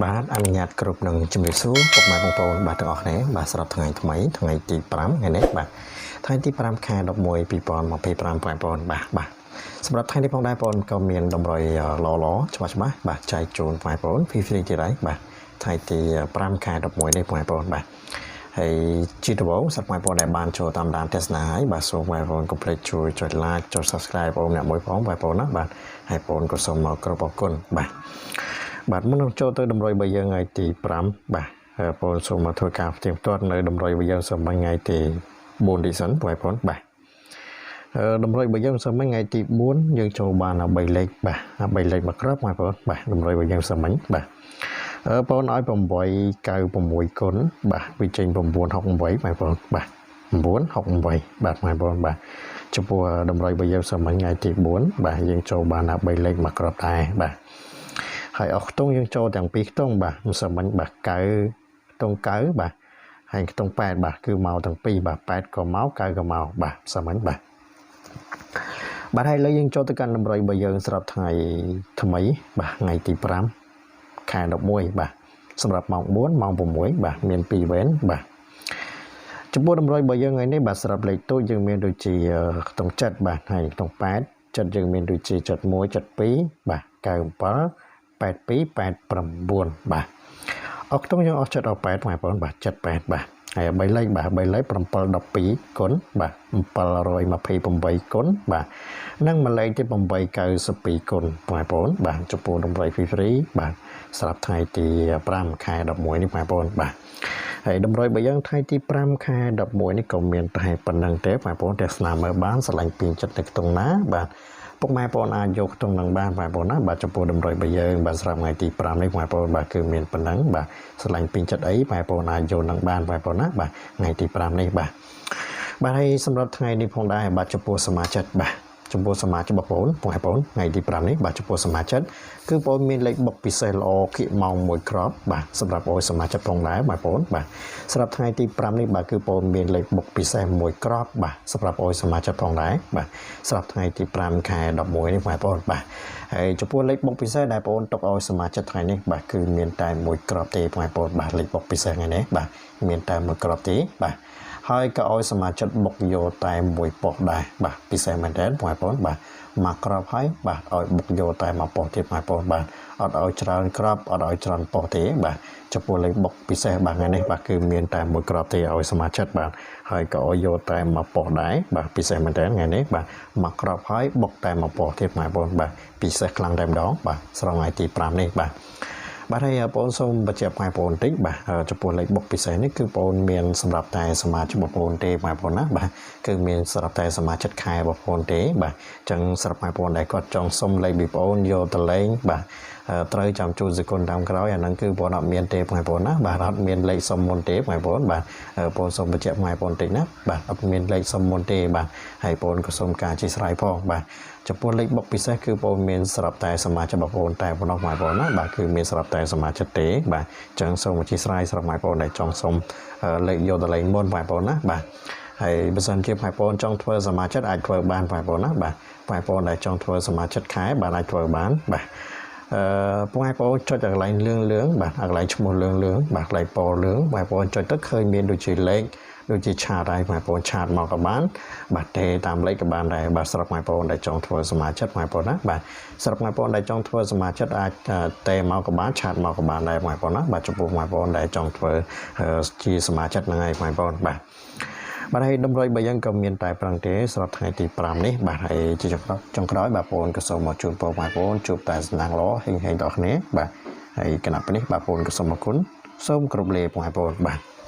បាទអនុញ្ញាតគ្រប់នឹងជំរាបសួរពុកម៉ែបងប្អូនបាទទាំងអស់គ្នាបាទសម្រាប់ថ្ងៃថ្មីថ្ងៃទី5ថ្ងៃនេះបាទថ្ងៃទី5ខែ11 2025បងប្អូនបាទបាទសម្រាប់ថ្ងៃនេះផងដែរបងប្អូនក៏មានតម្រុយល្អល្អច្បាស់ច្បាស់បាទចែកជូនបងប្អូន free free ទៀតហើយបាទថ្ងៃទី5ខែ11នេះបងប្អូនបាទហើយជាដំបូងសម្រាប់បងប្អូនដែលបានចូលតាមដានទស្សនាហើយបាទសូមបងប្អូនកុំភ្លេចជួយចុច like ចុច subscribe បងប្អូនអ្នកមួយផងបងប្អូនណាបាទហើយបងប្អូនក៏សូមមកគ្រប់អរគុណបាទបាទមុននឹងចូលទៅតម្រុយរបស់យើងថ្ងៃទី5បាទបងប្អូនសូមមកធ្វើការផ្ទៀងផ្ទាត់នៅតម្រុយរបស់យើងសម្រាប់ថ្ងៃទី4ទីសិនបងប្អូនបាទតម្រុយរបស់យើងសម្រាប់ថ្ងៃទី4យើងចូលបាន3លេខបាទ3លេខមកគ្រាប់បងប្អូនបាទតម្រុយរបស់យើងសម្រាប់បាទបងឲ្យ896គុណបាទវាចេញ968បងប្អូនបាទ968បាទបងប្អូនបាទចំពោះតម្រុយរបស់យើងសម្រាប់ថ្ងៃទី4បាទយើងចូលបាន3លេខមកគ្រាប់ដែរបាទហើយអស់ខ្ទង់យើងចូលទាំងពីរខ្ទង់បាទមិនសមមិញបាទ9ខ្ទង់9បាទហើយខ្ទង់8បាទគឺមកទាំងពីរបាទ8ក៏មក9ក៏មកបាទសមមិញបាទបាទហើយឥឡូវយើងចូលទៅកាន់តម្រុយរបស់យើងសម្រាប់ថ្ងៃថ្មីបាទថ្ងៃទី5ខែ11បាទសម្រាប់ម៉ោង4ម៉ោង6បាទមាន2វេនបាទចំពោះតម្រុយរបស់យើងថ្ងៃនេះបាទសម្រាប់លេខទូចយើងមានដូចជាខ្ទង់7បាទហើយខ្ទង់8ចិត្តយើងមានដូចជា71 72បាទ97 82 89បាទអស់ខ្ទង់យើងអស់ចិត្តអស់8បងប្អូនបាទ78បាទហើយ3លេខបាទ3លេខ7 12គុណបាទ728គុណបាទនិងមួយលេខទី892គុណបងប្អូនបាទចំពោះតម្រុយ free free បាទសម្រាប់ថ្ងៃទី5ខែ11នេះបងប្អូនបាទហើយតម្រុយបើយើងថ្ងៃទី5ខែ11នេះក៏មានតែប៉ុណ្្នឹងទេបងប្អូនទស្សនាមើលបានស្រឡាញ់ពេញចិត្តនៅក្នុងណាបាទពុកម៉ែបងប្អូនអាចយកក្នុងនឹងបានបងប្អូនណាបាទចំពោះតម្រុយរបស់យើងបាទសម្រាប់ថ្ងៃទី5នេះបងប្អូនបាទគឺមានប៉ុណ្ណឹងបាទស្រឡាញ់ពេញចិត្តអីបងប្អូនអាចយកនឹងបានបងប្អូនណាបាទថ្ងៃទី5នេះបាទបាទហើយសម្រាប់ថ្ងៃនេះផងដែរបាទចំពោះសមាជិកបាទចំពោះសមាជិកបងប្អូនបងប្អូនថ្ងៃទី5នេះបាទចំពោះសមាជិកគឺបងប្អូនមានលេខបុកពិសេសល្អគៀកម៉ោងមួយគ្រាប់បាទសម្រាប់ឲ្យសមាជិកផងដែរបងប្អូនបាទសម្រាប់ថ្ងៃទី5នេះបាទគឺបងប្អូនមានលេខបុកពិសេសមួយគ្រាប់បាទសម្រាប់ឲ្យសមាជិកផងដែរបាទសម្រាប់ថ្ងៃទី5ខែ11នេះបងប្អូនបាទហើយចំពោះលេខបុកពិសេសដែលបងប្អូនទុកឲ្យសមាជិកថ្ងៃនេះបាទគឺមានតែមួយគ្រាប់ទេបងប្អូនបាទលេខបុកពិសេសថ្ងៃនេះបាទមានតែមួយគ្រាប់ទេបាទហើយក៏ឲ្យសមាជិកបុកយកតែមួយប៉ុស្តិ៍ដែរបាទពិសេសមែនទែនបងប្អូនបាទមកក្របហើយបាទឲ្យបុកយកតែមួយប៉ុស្តិ៍ទៀតបងប្អូនបាទអត់ឲ្យច្រើនក្របអត់ឲ្យច្រើនប៉ុស្តិ៍ទេបាទចំពោះលេខបុកពិសេសបាទថ្ងៃនេះបាទគឺមានតែមួយក្របទេឲ្យសមាជិកបាទហើយក៏ឲ្យយកតែមួយប៉ុស្តិ៍ដែរបាទពិសេសមែនទែនថ្ងៃនេះបាទមកក្របហើយបុកតែមួយប៉ុស្តិ៍ទៀតបងប្អូនបាទពិសេសខ្លាំងតែម្ដងបាទស្រង់ថ្ងៃទី5នេះបាទបាទហើយបងប្អូនសូមបញ្ជាក់បងប្អូនបន្តិចបាទចំពោះលេខបុកពិសេសនេះគឺបងប្អូនមានសម្រាប់តែសមាជិកបងប្អូនទេបងប្អូនណាបាទគឺមានសម្រាប់តែសមាជិកខែបងប្អូនទេបាទអញ្ចឹងសម្រាប់បងប្អូនដែលគាត់ចង់សុំលេខពីបងប្អូនយកទៅលេងបាទត្រូវចាំជូនសគុណតាមក្រោយអាហ្នឹងគឺបងប្អូនអត់មានទេបងប្អូនណាបាទអត់មានលេខសុំមុនទេបងប្អូនបាទបងប្អូនសូមបញ្ជាក់បងប្អូនតិចណាបាទអត់មានលេខសុំមុនទេបាទហើយបងប្អូនក៏សូមការអធិស្ឋានផងបាទចំពោះលេខបុកពិសេសគឺបងមានស្រាប់តែសមាជិកបងប្អូនតែប៉ុណ្ណោះបងប្អូនណាបាទគឺមានស្រាប់តែសមាជិកទេបាទអញ្ចឹងសូមអធិស្ឋានសម្រាប់បងប្អូនដែលចង់សុំលេខយកទៅលេងមុនបងប្អូនណាបាទហើយបើសិនជាបងប្អូនចង់ធ្វើសមាជិកអាចធ្វើបានបងប្អូនណាបាទបងប្អូនដែលចង់ធ្វើសមាជិកខែបាទអាចធ្វើបានបាទអឺបងប្អូនចុចកន្លែងលឿងលឿងបាទកន្លែងឈ្មោះលឿងលឿងបាទកន្លែងពណ៌លឿងបងប្អូនចុចទៅឃើញមានដូចជាលេខដូចជា chat ហើយបងប្អូន chat មកក៏បានបាទទេតាមលេខក៏បានដែរបាទស្រាប់បងប្អូនដែលចង់ធ្វើសមាជិកបងប្អូនណាបាទស្រាប់បងប្អូនដែលចង់ធ្វើសមាជិកអាចទេមកក៏បាន chat មកក៏បានដែរបងប្អូនណាបាទចំពោះបងប្អូនដែលចង់ធ្វើជាសមាជិកហ្នឹងហើយបងប្អូនបាទបាទហើយតម្រុយបើយើងក៏មានតែប្រឹងទេសម្រាប់ថ្ងៃទី5នេះបាទហើយជាចុងក្រោយបាទបងប្អូនក៏សូមមកជូនពរបងប្អូនជួបតែសំណាងល្អហេងហេងដល់គ្នាបាទហើយគណៈពេលនេះបាទបងប្អូនក៏សូមអរគុណសូមគោរពលាបងប្អូនបាទ។